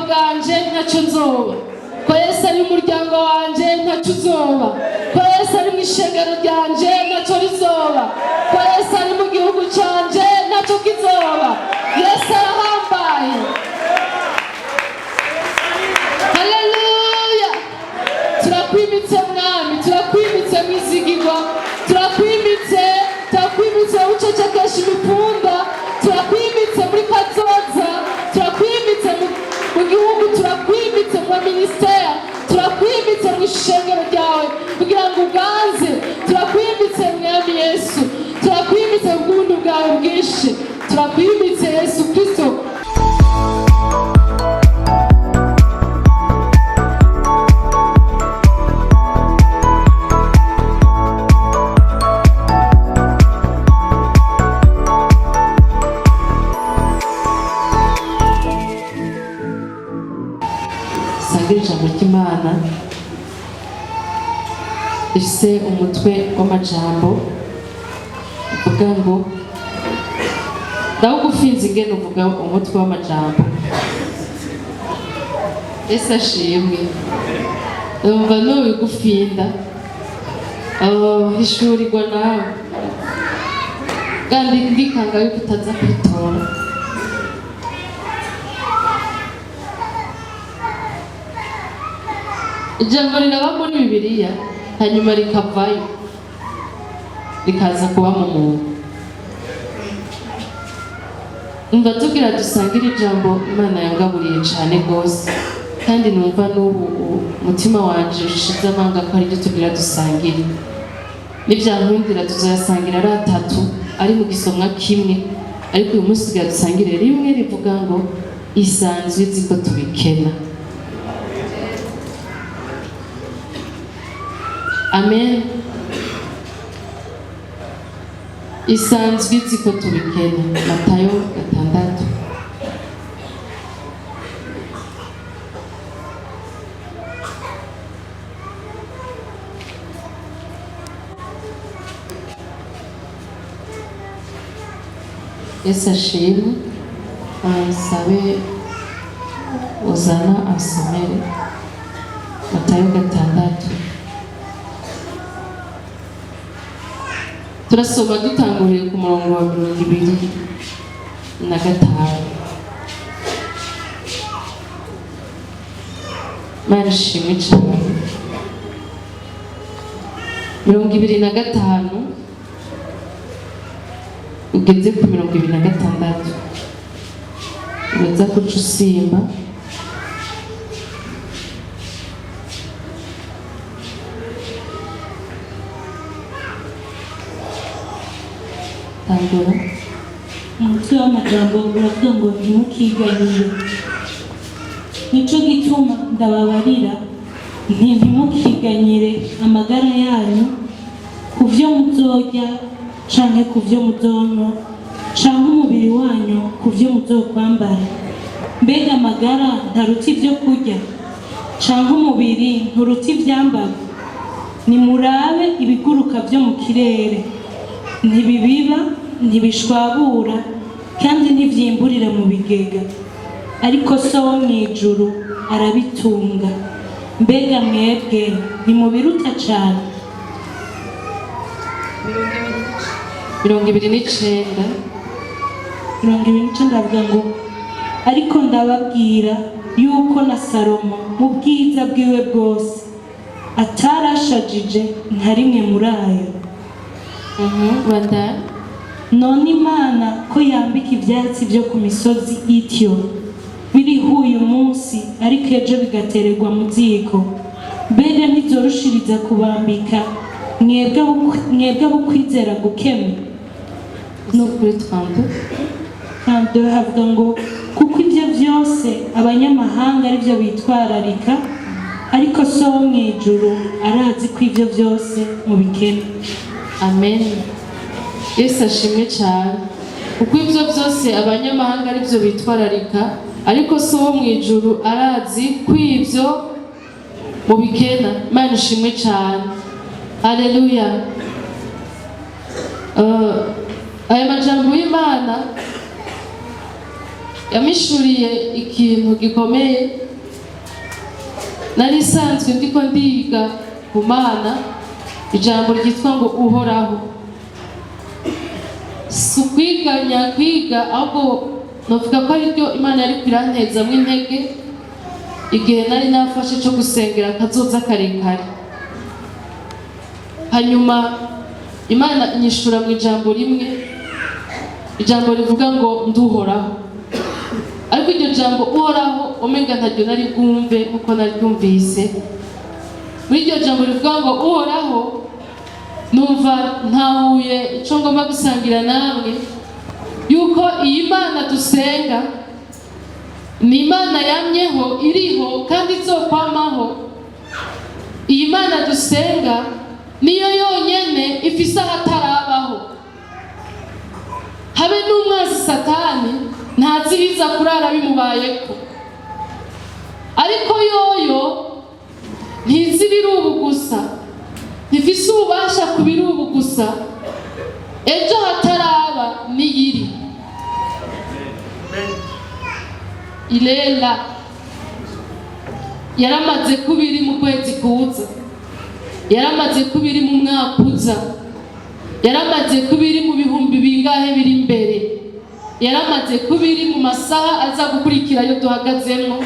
Bwanje ntacyo nzoba, ko Yesu ari mu muryango wanje ntacyo uzoba, ko Yesu ari mu ishengero ryanje ntacyo rizoba, ko Yesu ari mu gihugu canje ntacyo kizoba. Yesu arahambaye. Haleluya! Turakwimitse Mwami, turakwimitse Mwizigirwa, turakwimitse, turakwimitse ucecekesha imipunda, turakwimitse muri kazoza, turakwimitse mu gihugu, turakwimitse mu minisiteri, turakwimitse mu ishengero ryawe kugira ngo uganze. Turakwimitse Mwami Yesu, turakwimitse mu bw'ubuntu bwawe bwinshi, turakwimitse Yesu Kristo. Sanga ijambo ry'Imana rifise umutwe w'amajambo uvuga ngo, ndawugufinze ingene uvuga umutwe w'amajambo. Ese ashimwe, numva nubigufinda. Oh, hishurirwa nawe kandi ndikanga yuko utaza kwitora. Ijambo riraba muri Bibiliya, hanyuma rikavayo, rikaza kuba mu muntu. Umva, tubwira dusangire ijambo Imana yangaburiye cyane rwose, kandi numva n'ubu umutima wanje ushize amanga ko ariryo tubwira dusangire. Nibyankundira tuzayasangira ari atatu, ari mu gisomwa kimwe, ariko uyu munsi tugira dusangire rimwe rivuga ngo: "Isanzwe izi ko tubikena." Amen. Isanzwe izi ko tubikena. Matayo 6. Yesu ashimwe. Nsabe uzana asomere Matayo 6. Turasoma dutanguriye ku murongo wa 25. Mana ishimwe cyane. 25 ugeze ku 26, uraza kuca usimba. Tangura. Umutwe w'amajambo uravuga ngo: "Ntimukiganyire." Nico gituma ndababarira nti: ntimukiganyire amagara yanyu ku byo muzorya canke ku byo muzonywa, canke umubiri wanyu ku byo muzokwambara. Mbega amagara ntaruta ibyo kurya, canke umubiri nturuta ivyambarwa? Nimurabe ibiguruka byo mu kirere: ntibibiba, ntibishwabura, kandi ntivyimburira mu bigega, ariko So wo mw'ijuru arabitunga. Mbega mwebwe ntimubiruta cane? 29. 29 avuga ngo: "Ariko ndababwira yuko na Salomo mu bwiza bwiwe bwose atarashajije nka rimwe muri ayo." Bandana. None Imana ko yambika ibyatsi byo ku misozi ityo, biriho uyu munsi ariko ejo bigatererwa mu ziko, mbega ntibyorushiriza kubambika mwebwe abo kwizera gukemwe? No kuri 32. Kandi havuga ngo: "Kuko ibyo byose abanyamahanga ari byo bitwararika, ariko So wo mu ijuru arazi ko ibyo byose mubikena." Amen. Yesu ashimwe cyane. Kuko ibyo byose abanyamahanga ari byo bitwararika, ariko So wo mu ijuru arazi ko ibyo mubikena. Imana ishimwe cyane. Haleluya. Aya majambo y'Imana Yamishuriye ikintu gikomeye. Nari isanzwe ndiko ndiga ku Mana ijambo ryitwa ngo Uhoraho. Si ukwiga nyakwiga, ahubwo novuga ko ariryo Imana yari kwirantezamwo intege igihe nari nafashe cyo gusengera akazoza karekare. Hanyuma Imana inyishura mu ijambo rimwe, ijambo rivuga ngo nduhoraho. Ariko iryo jambo Uhoraho umenga ntaryo nari bwumve nkuko naryumvise. Muri iryo jambo rivuga ngo Uhoraho, numva ntahuye icyo ngomba gusangira namwe, yuko iyi Mana dusenga ni Imana yamyeho, iriho kandi izokwamaho. Iyi Mana dusenga niyo yonyene ifise ahatarabaho. Habe n'umwansi Satani ntazi ibiza kurara bimubayeko, ariko yoyo ntizi ibiri ubu gusa, ntifise ububasha ku biri ubu gusa, ejo hataraba niyiri irera. Yaramaze kuba iri mu kwezi kuza, yaramaze kuba iri mu mwaka uza, yaramaze kuba iri mu bihumbi bingahe biri imbere, yaramaze kuba iri mu masaha aza gukurikira ayo duhagazemo,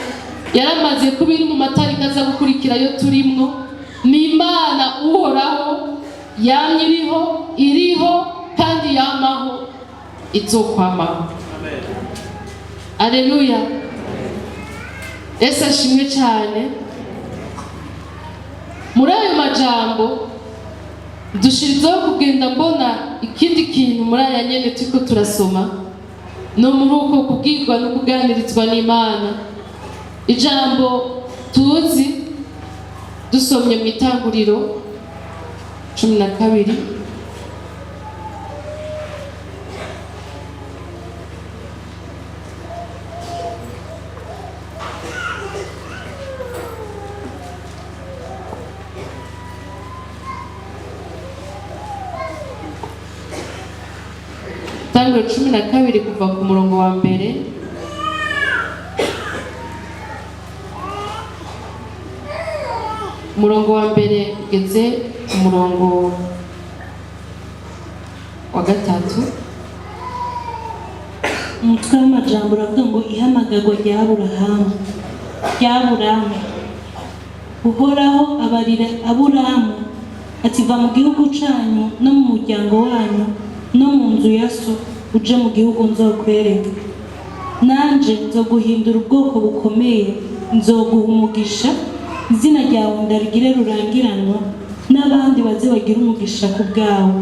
yaramaze kuba iri mu matariki aza gukurikira ayo turimwo. Ni Imana Uhoraho yamye iriho, iriho kandi yamaho, izokwamaho. Aleluya! Yesu ashimwe cyane. Muri ayo majambo dushirizaho kugenda mbona ikindi kintu muri aya nyene turiko turasoma, no muri uko kubwirwa no kuganirizwa n'Imana. Ijambo tuzi dusomye mu Itanguriro 12, Itanguriro 12 kuva ku murongo wa mbere. Umurongo wa mbere ugeze ku murongo wa gatatu. Umutwe w'amajambo uravuga ngo ihamagarwa rya Aburahamu, rya Aburamu. Uhoraho abarira Aburamu ati: "Va mu gihugu canyu no mu muryango wanyu no mu nzu ya so, uje mu gihugu nzokwereka. Nanje nzoguhindura ubwoko bukomeye, nzoguha umugisha, izina ryawe ndarigire rurangiranwa, n'abandi baze bagire umugisha ku bwawe.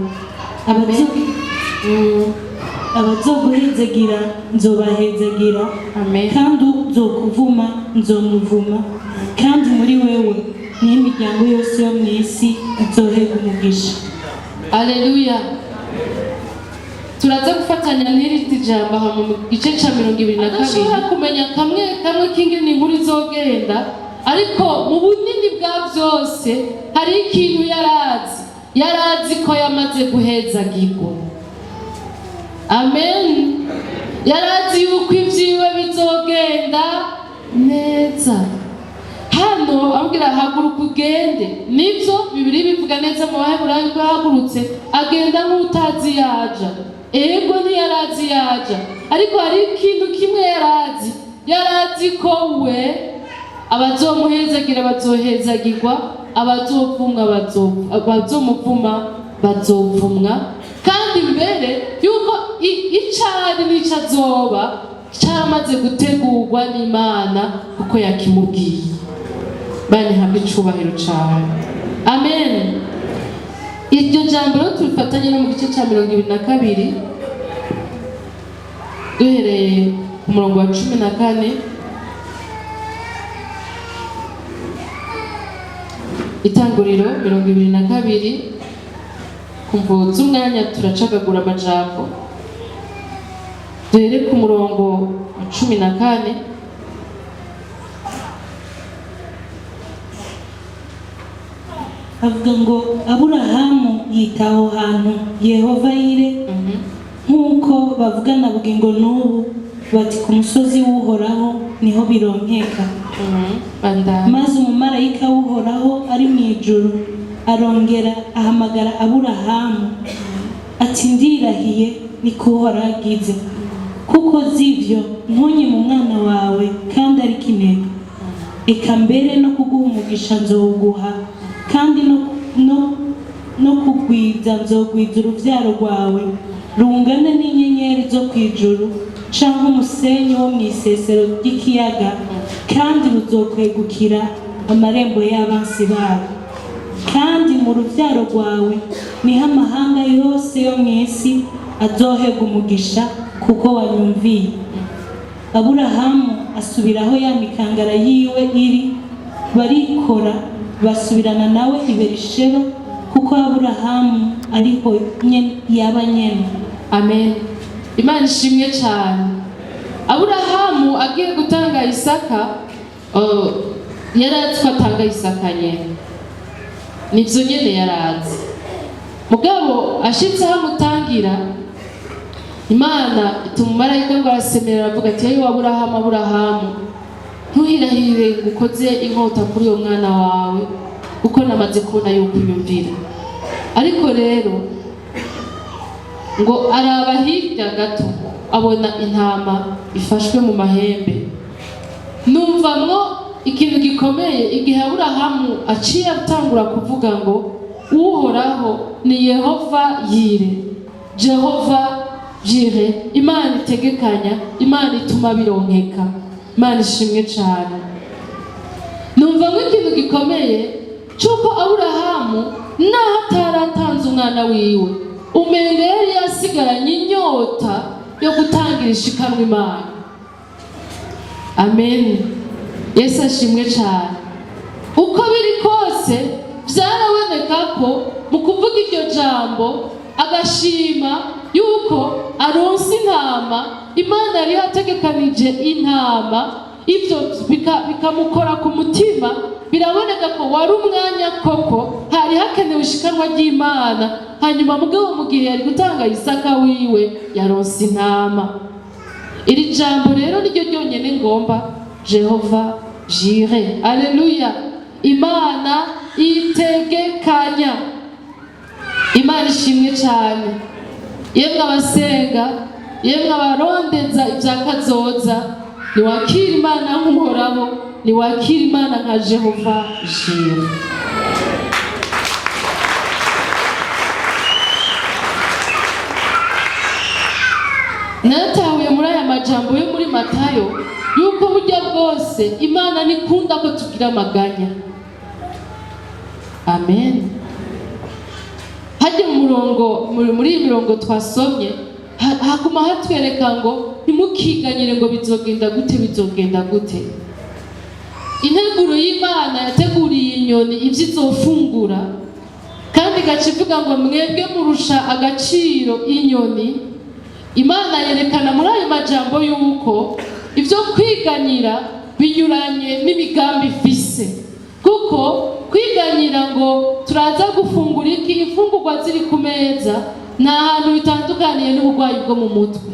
Abazoguhezagira nzobahezagira, Amen. kandi uzokuvuma nzomuvuma, kandi muri wewe niho imiryango yose yo mu isi izohega umugisha." Aleluya! Turaza gufatanya n'iri jambo aha mu gice ca 22. Adashobora kumenya kamwe kamwe k'ingene inkuru izogenda, ariko mu bunini bwa byose hari ikintu yarazi. Yarazi ko yamaze guhezagirwa. Amen. Yarazi yuko ibyiwe bizogenda neza. Hano abwira haguruka ugende. Nibyo Bibiri bivuga neza mu Baheburayo ko yahagurutse agenda nk'utazi yaja. Ego, ntiyarazi yaja, ariko hari ikintu kimwe yarazi. Yarazi ko we abazomuhezagira bazohezagirwa, abazovumwa abazomuvuma bazovumwa, kandi mbere yuko icari n'ico azoba caramaze gutegurwa n'Imana kuko yakimubwiye. Bani habwe icubahiro cawe. Amen. Iryo jambo rero turifatanye no mu gice ca 22, duhereye ku murongo wa 14. Itanguriro 22. Ku mvo z'umwanya turacagagura amajambo. Duhere ku murongo wa 14. Avuga ngo Aburahamu yita aho hantu Yehova Yire, nk'uko bavugana bugingo n'ubu. Bati: "Ku musozi w'Uhoraho niho bironkeka." Bandanya. Maze umumarayika w'Uhoraho ari mu ijuru arongera ahamagara Aburahamu ati: "Ndirahiye, niko Uhoraho agize, kuko z'ibyo ntunyime umwana wawe kandi ari kinege. Eka mbere no kuguha umugisha nzowuguha, kandi no kugwiza nzogwiza urubyaro rwawe rungana n'inyenyeri zo ku ijuru canke umusenyi wo mu isesero ry'ikiyaga, kandi ruzokwegukira amarembo y'abansi babo. Kandi mu rubyaro rwawe niho amahanga yose yo mu isi azohega umugisha, kuko wanyumviye." Aburahamu asubiraho ya mikangara yiwe iri, barikora basubirana nawe i Berisheba, kuko Aburahamu ariho yaba nyene. Amen, Imana ishimwe cyane. Aburahamu agiye gutanga Isaka, yari azi ko atanga Isaka nyene, nibyo nyene yari azi. Mugabo ashitse aho amutangira, Imana ituma umumarayika ngo arasemerera, aravuga ati: "Yewe Aburahamu, Aburahamu, ntuhirahire ngo ukoze inkota kuri uwo mwana wawe, kuko namaze kubona yuko unyumvira." Ariko rero ngo araba hirya gato, abona intama ifashwe mu mahembe. Numvamwo ikintu gikomeye igihe Aburahamu aciye atangura kuvuga ngo Uhoraho ni Yehova Yire, Jehova Jire, Imana itegekanya, Imana ituma bironkeka. Imana ishimwe cyane. Numvamwo ikintu gikomeye cy'uko Aburahamu naho ataratanze umwana wiwe, umenga yari yasigaranye inyota yo gutangira ishikanwa Imana. Amen, Yesu ashimwe cyane. Uko biri kose byaraboneka ko mu kuvuga iryo jambo agashima yuko aronse intama, Imana yari yategekanije intama, ibyo bikamukora ku mutima. Biraboneka ko wari umwanya koko hari hakenewe ishikanwa ry'Imana. Hanyuma mugabo mu gihe yari gutanga Isaka wiwe, yaronse intama. Iri jambo rero niryo ryonyine ngomba: Jehova Jire. Aleluya! Imana itegekanya, Imana ishimwe cyane. Yemwe abasenga, yemwe abarondeza ibya kazoza, niwakira Imana nk'Uhoraho, niwakira Imana nka Jehova Jire. Natahuye muri aya majambo yo muri Matayo yuko burya bwose Imana ntikunda ko tugira amaganya. Amen. Hajya mu murongo, muri iyi mirongo twasomye, haguma hatwereka ngo ntimukiganyire ngo bizogenda gute, bizogenda gute. Integuro y'Imana yateguriye inyoni ibyo izofungura, kandi igaca ivuga ngo mwebwe murusha agaciro inyoni. Imana yerekana muri ayo majambo y'uko ibyo kwiganyira binyuranye n'imigambi ifise, kuko kwiganyira ngo turaza gufungura iki, imfungurwa ziri ku meza, nta hantu bitandukaniye n'uburwayi bwo mu mutwe.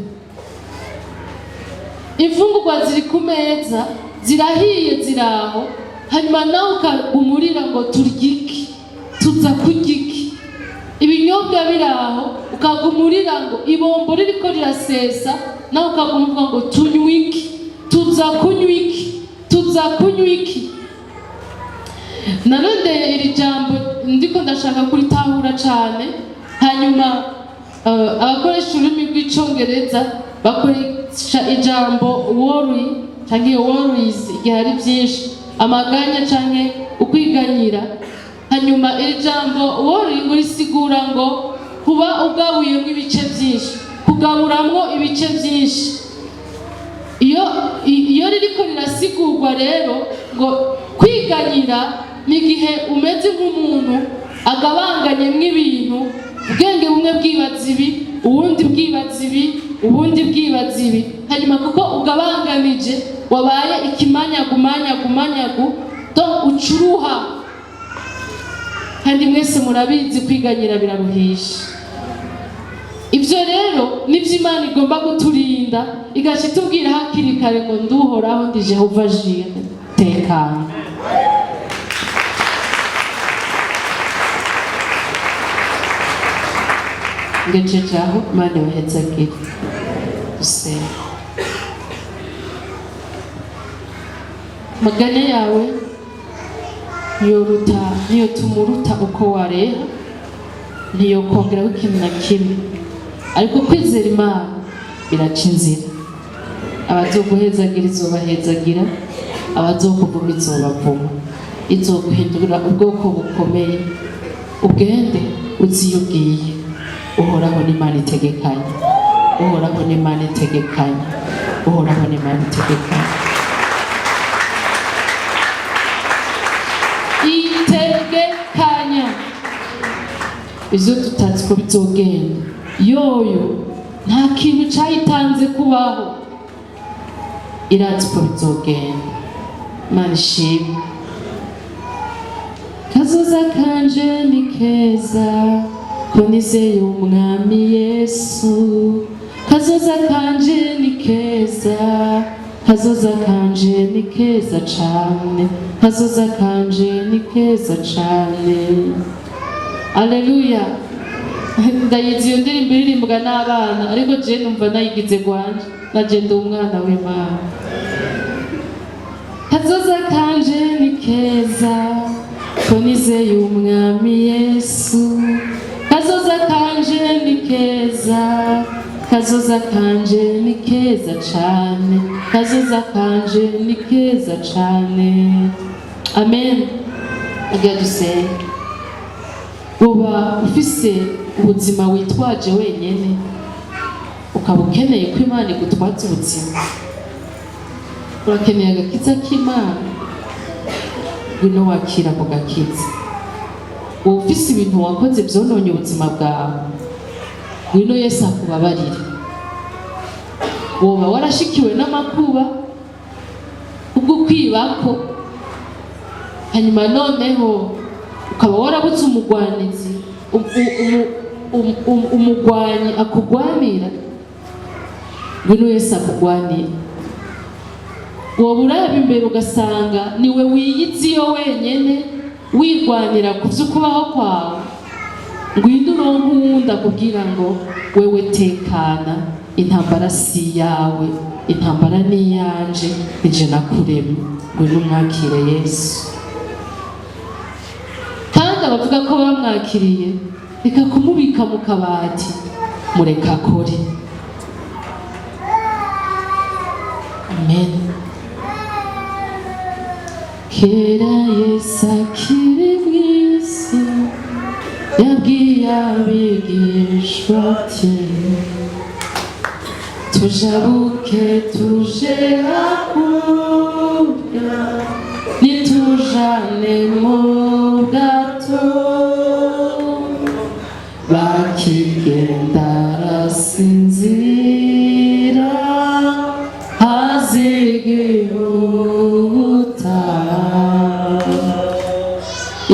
Imfungurwa ziri ku meza, zirahiye, ziraho, hanyuma nawe ukagumurira ngo turye iki, tuza kurya iki. Ibinyobwa biri aho, ukagumurira ngo ibombo ririko rirasesa, nawe ukaguma uvuga ngo tunywe iki, tuza kunywa iki, tuza kunywa iki. Narondeye iri jambo, ndiko ndashaka kuritahura cyane. Hanyuma abakoresha ururimi rw'Icongereza bakoresha ijambo worry canke worries igihe ari byinshi, amaganya canke ukwiganyira. Hanyuma iri jambo worry ngo risigura ngo kuba ugabuyemo ibice byinshi, kugaburamwo ibice byinshi. Iyo ririko rirasigurwa rero ngo kwiganyira ni igihe umeze nk'umuntu agabanganyemwo ibintu, ubwenge bumwe bwibaza ibi, ubundi bwibaza ibi, ubundi bwibaza ibi. Hanyuma kuko ugabanganije, wabaye ikimanyagu manyagu manyagu, donc ucuruha. Kandi mwese murabizi, kwiganyira biraruhisha. Ibyo rero nibyo Imana igomba kuturinda, igaca itubwira hakiri kare ngo: "Nduhoraho, ndi Jehova Jireh, tekana." Ngejeje aho. Imana ibahezagire. Dusenga. Amaganya yawe yoruta niyo tumuruta uko wareha, ntiyokongeraho ikintu na kimwe, ariko kwizera Imana biraca inzira. Abazoguhezagira izobahezagira, abazokuvuma izobavuma. Izoguhindura ubwoko bukomeye. Ugende uzi iyo ugiye. Uhoraho n'Imana itegekanye, Uhoraho n'Imana itegekanye, Uhoraho n'Imana itegekanye, itegekanya ivyo tutazi ko bizogenda. Yoyo nta kintu cayitanze kubaho, irazi ko bizogenda. Imana ishimwe. Kazoza kanje ni keza ko nizeye Umwami Yesu. Kazoza kanje ni keza, kazoza kanje ni keza cane, kazoza kanje ni keza cane. Aleluya! Ndayizi iyo ndirimbo, iririmbwa n'abana, ariko je numva nayigize gwanje, naje ndi umwana w'Imana. Kazoza kanje ni keza ko nizeye Umwami Yesu. Kazoza kanje ni keza, kazoza kanje ni keza cane, kazoza kanje ni keza cane. Amen. Agira dusenge. Uba ufise ubuzima witwaje wenyene, ukaba ukeneye ko Imana igutwaza ubuzima, urakeneye agakiza k'Imana, ngwino wakira ako gakiza. Wowe ufise ibintu wakoze byononye ubuzima bwawe, ngwino Yesu akubabarire. Woba warashikiwe n'amakuba kubwo kwibako, hanyuma noneho ukaba warabuze umugwanizi, umugwanyi akugwanira, ngwino Yesu akugwanira. Woba uraba imbere ugasanga niwe wiyizi iyo wenyene, wirwanira ku vy'ukubaho kwawe, ngwino uronke uwundi akubwira ngo: "Wewe tekana, intambara si iyawe, intambara ni iyanje, nije nakuremye." Ngwino umwakire Yesu. Kandi abavuga ko bamwakiriye, reka kumubika mu kabati, mureka akore. Amen. Kera Yesu akiri mw'isi yabwiye abigishwa ati: "Tujabuke tuje hakurya." Nitujane mu bwato, bakigenda arasinzira, haza igihuta,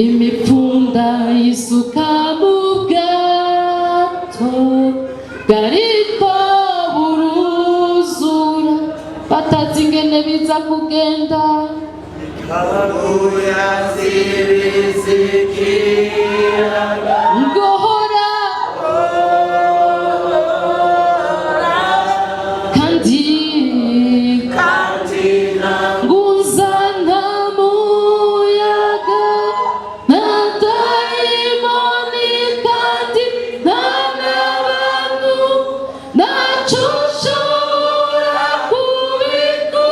imipfunda yisuka mu bwato bwariko buruzura, batazi ingene biza kugenda. Kabuya zibizikiraga. Ngohora kandi Kandi nguzana muyaga na dayimoni, kandi nta n'abantu, ntacyo ushobora kubika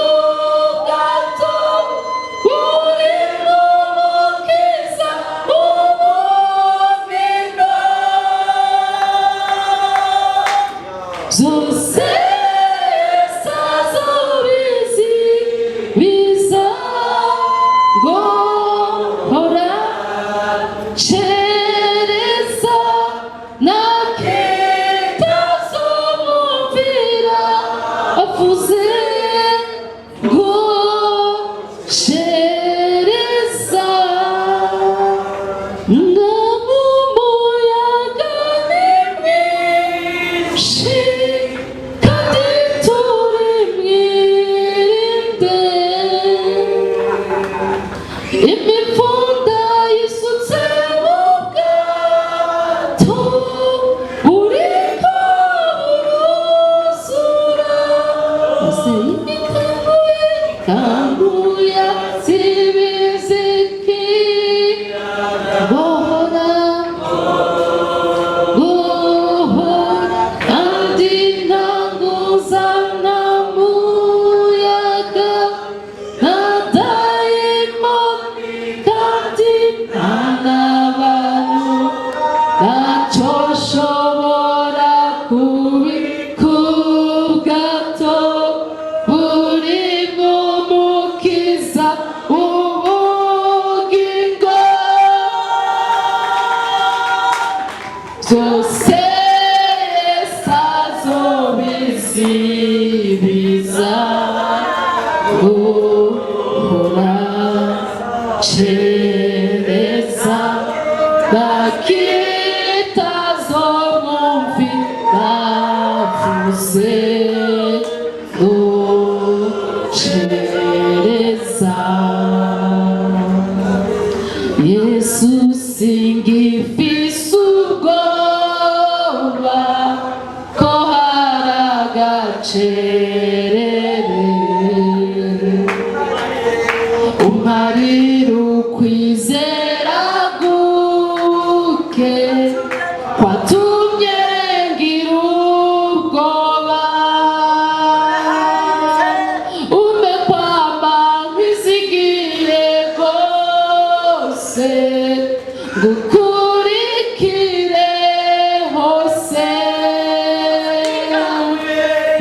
ubwato buri mu Mukiza ubumino. Imipfunda yisutse mu bwato buriko buruzura, maze imikanguye kanguya zibiziki bohora guhora, kandi ntanguza nta muyaga, nta dayimoni, kandi nta n'abantu, ntacyo nshobora kubikubwato buri mukiza ubugingo byose azobizibiza guhora cereza bakitazomwumvi bavuze ngo cereza. Yesu, singifise ubwoba ko hari agacerere, umparira ukwizera guke kwatumye ngira ubwoba, umpe kwama nkwizigiye rwose, ngukurikire hose.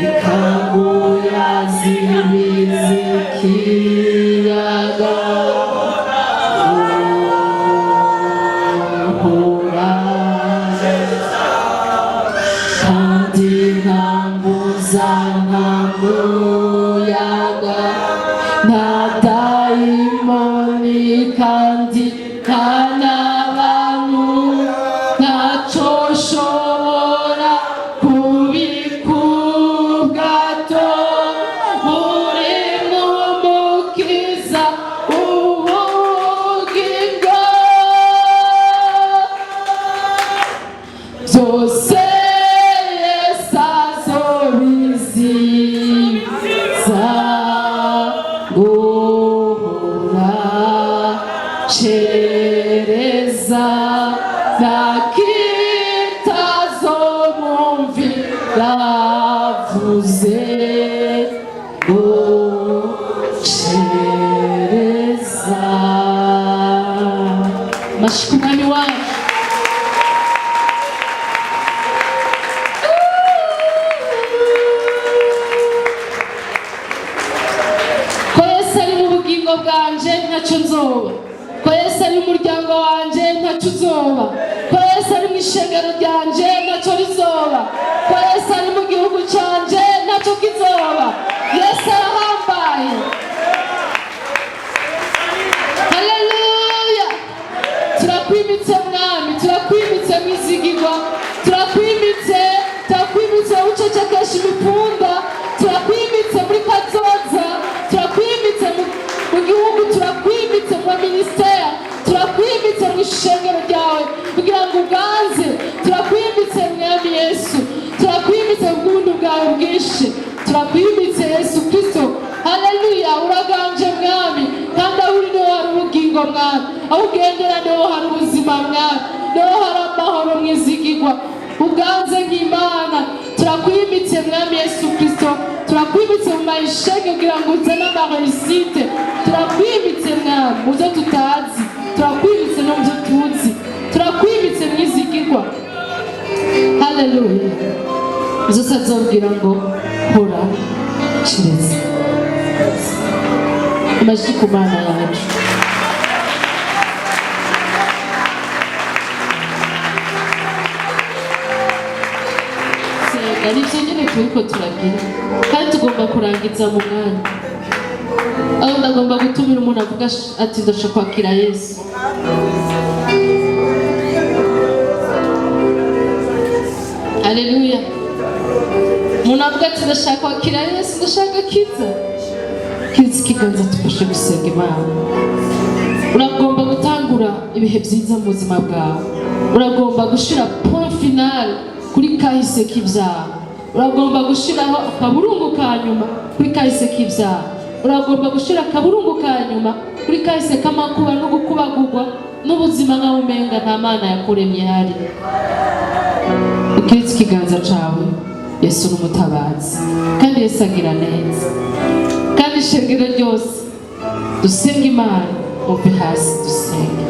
Ikangu yazibiza ikiyaga guhora, kandi ntambuza, nta muyaga, nta dayimoni, kandi nta n'abantu, ntacyo nshobora kubikubwato buri mukiza ubugingo byose. Yesu azobizibiza guhora cereza nakitazomumvira avuze ngo cereza. Mashika umwami wacu. Ko Yesu ari mu bugingo bwanje, ntacyo nzoba. Ko Yesu ari mu muryango wanje, ntacyo uzoba. Ko Yesu ari mu ishengero ryanje, ntacyo rizoba. Ko Yesu ari mu gihugu canje, ntacyo kizoba. Yesu arahambaye. Haleluya! Turakwimitse Mwami, turakwimitse mwizigirwa, turakwimitse, turakwimitse ucecekesha imipfunda, turakwimitse muri kazoza, turakwimitse mu gihugu, turakwimitse mu minisiteri, turakwimitse mu ishengero ryawe kugira ngo uganze. Turakwimitse Mwami Yesu, turakwimitse mu bw'ubuntu bwawe bwinshi, turakwimitse Yesu Kristo. Haleluya! Uraganje Mwami, kandi aho uri niho hari ubugingo Mwami, aho ugendera niho hari ubuzima Mwami, niho hari amahoro mwizigirwa. Uganze nk'Imana. Turakwimitse Mwami Yesu Kristo, turakwimitse mu mayishenge kugira ngo uzane ama réussite. Turakwimitse Mwami mu byo tutazi, turakwimitse no mu byo tuzi, turakwimitse mwizigirwa. Haleluya! Zose azobwira ngo hora, kireze. Amashyi ku Mana yacu. Senga nibyo nyine turiko turagira, kandi tugomba kurangiza mu mwanya aho ndagomba gutumira umuntu avuga ati: "Ndashaka kwakira Yesu." Haleluya! Umuntu avuga ati: "Ndashaka kwakira Yesu, ndashaka kiza." Kiza ikiganza, tufashe gusenga Imana. Uragomba gutangura ibihe byiza mu buzima bwawe. Uragomba gushira point final kuri kahise k'ibyaha. Uragomba gushiraho akaburungu ka nyuma kuri kahise k'ibyaha. Uragomba gushira akaburungu ka nyuma kuri kahise k'amakuba no gukubagurwa n'ubuzima nkaho umenga nta Mana yakuremye hari. Ukiretse ikiganza cawe, Yesu ni umutabazi, kandi Yesu agira neza. Kandi ishengero ryose dusenge Imana, muve hasi dusenge.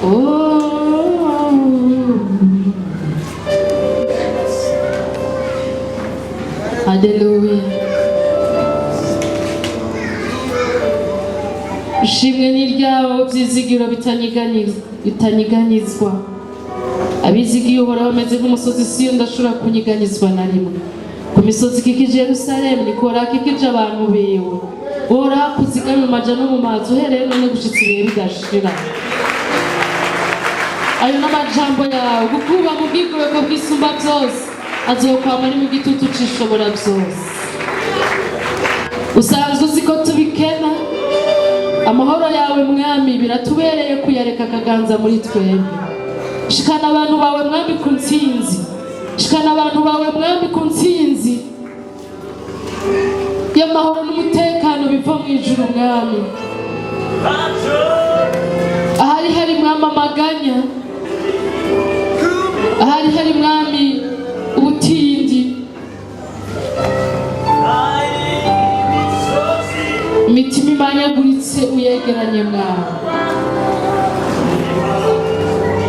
Oh. Haleluya. Ishimwe ni ryawo byizigiro bitanyiganyizwa. Abizigiye Uhoraho bameze nk'umusozi Siyoni udashobora kunyiganyizwa na rimwe. Ku misozi ikikije Yerusalemu niko Uhoraho akikije abantu biwe. Uhoraho akuzigame mu maja no mu mazi, uhereye none gushitsa ibihe bidashira. Ayo n'amajambo yawe. Gukuba mu bwigobeko bw'Isumba Byose, azokwama ari mu gitutu c'Ishobora Byose. Usanzwe uzi ko tubikena. Amahoro yawe, Mwami, biratubereye kuyareka akaganza muri twebwe. Shikana abantu bawe, Mwami, ku ntsinzi. Shikana abantu bawe, Mwami, ku ntsinzi y'amahoro n'umutekano biva mu ijuru, Mwami. Ahari hari, Mwami, amaganya, ahari hari, Mwami, ubutindi, imitima imanyaguritse, uyegeranye, Mwami.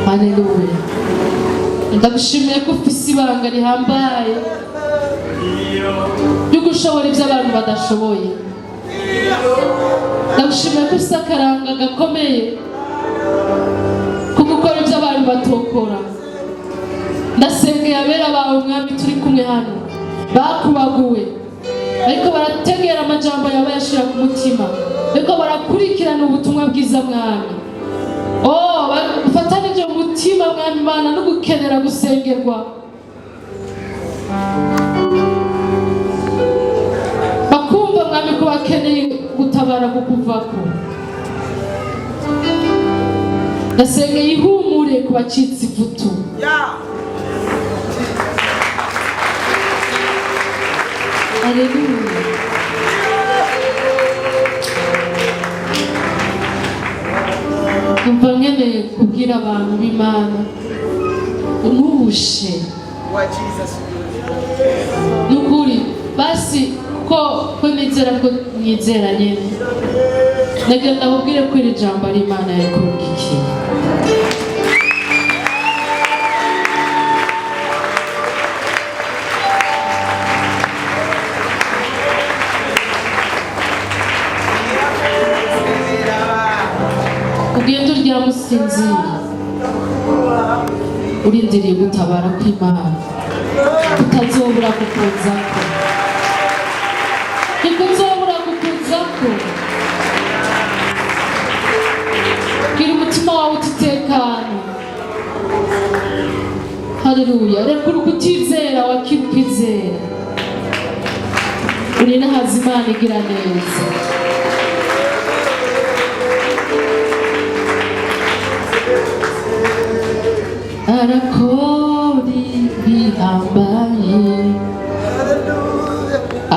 Haleluya. Ndagushimiye ko ufise ibanga rihambaye ryo gushobora ibyo abantu badashoboye. Ndagushimiye ko ufise akaranga gakomeye ko gukora ibyo abantu batokora. Ndasengeye abera bawe, Mwami, turi kumwe hano, bakubaguwe ariko barategera amajambo yawe, bayashira ku mutima, ariko barakurikirana ubutumwa bwiza, Mwami. Oh, bafatanije umutima, Mwami Imana, no gukenera gusengerwa, bakumva, Mwami, ko bakeneye gutabara kukuvako. Ndasengeye ihumure ku bacitse ivutu. Haleluya. Numva nkeneye kubwira abantu b'Imana, ntubushe. Nukuri basi ko nizera ko mwizera nyene, nagira ndakubwire ko iri jambo ari Imana yakurungikiye. Ugenda uryama usinzira, urindiriye gutabara kw'Imana kutazobura kukuzako, ntikuzobura kukuzako. Bwira umutima wawe utitekana. Haleluya. Rekura ukutizera, wakira ukwizera. Uri n'ahaza Imana igira neza. Arakora ibihambaye,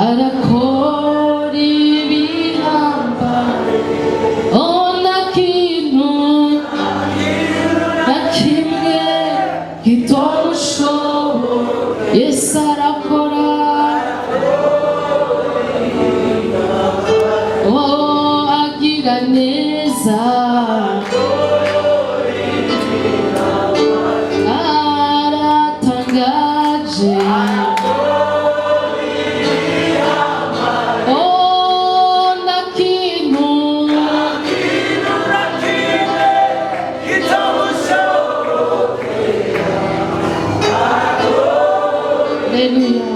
arakora ibihambaye. Oh, nta kintu na kimwe kitomushobora. Yesu arakora. Oh, agira neza. Aratangaje. Oh, nta kintu. Haleluya.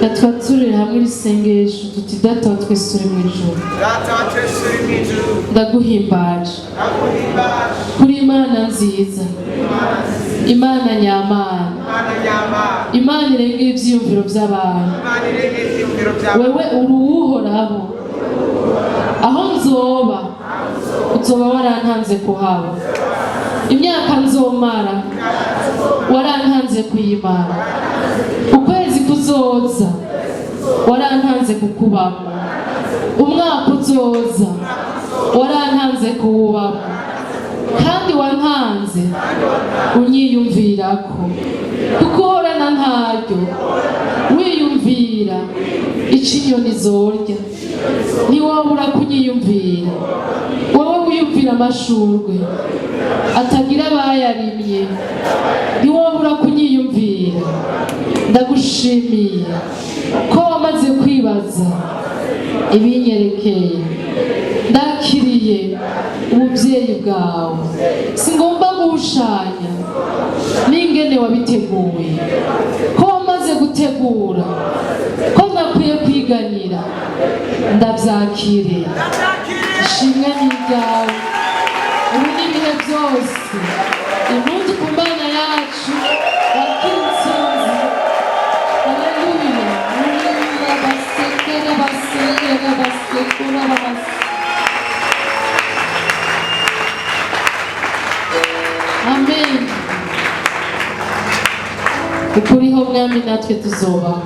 Reka twaturire hamwe. hamwe iri sengesho tuti: Data wa twese uri mu ijuru, Data wa twese uri mu ijuru, ndaguhimbaje ndaguhimbaje kuri Imana nziza, Imana nyamana, Imana nyamana, Imana irenga ivyiyumviro by'abantu. Imana irenga ivyiyumviro byawe. Wewe uri Uwuhoraho. Aho nzoba, uzoba warantanze kuhaba. Imyaka nzomara, warantanze kuyimara. Ukwezi kuzoza, warantanze kukubamo. Umwaka uzoza, warantanze kuwubamo. Kandi wantanze unyiyumvirako, kuko uhorana ntaryo wiyumvira ico inyoni zorya, ntiwobura kunyiyumvira. Wowe wiyumvira amashurwe atagira abayarimye, ntiwobura kunyiyumvira. Ndagushimiye ko wamaze kwibaza ibinyerekeye. Ndakiriye ububyeyi bwawe, singomba guhushanya n'ingene wabiteguye, ko wamaze gutegura ko nakwiye kwiganyira. Ndabyakiriye. Ishimwe ni iryawe ubu n'ibihe byose. Impundu ku Mana yacu wakira intsinzi. Haleluya! Basekera, basekera, basekura, babase. Amen. Ukuriho Mwami, natwe tuzobaho.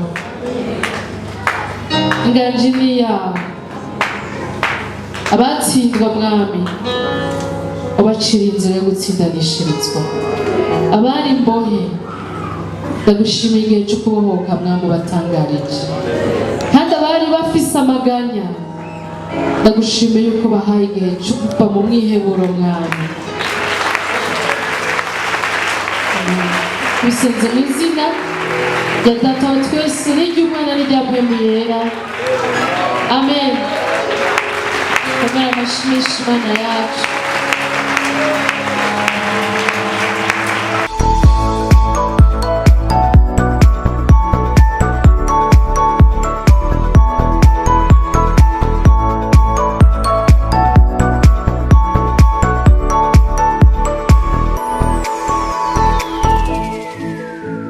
Inganji ni yawe. Abatsindwa, Mwami, ubacira inzira yo gutsindanishirizwa. Abari imbohe, ndagushimiye igihe cyo kubohoka, Mwami, ubatangarije. Kandi abari bafise amaganya, ndagushimiye yuko bahaye igihe cyo kuva mu mwiheburo, Mwami. Bisenze mu izina rya Data wa twese n'iry'Umwana n'irya Mpwemu Yera. Amen. Komera amashyi menshi Imana yacu.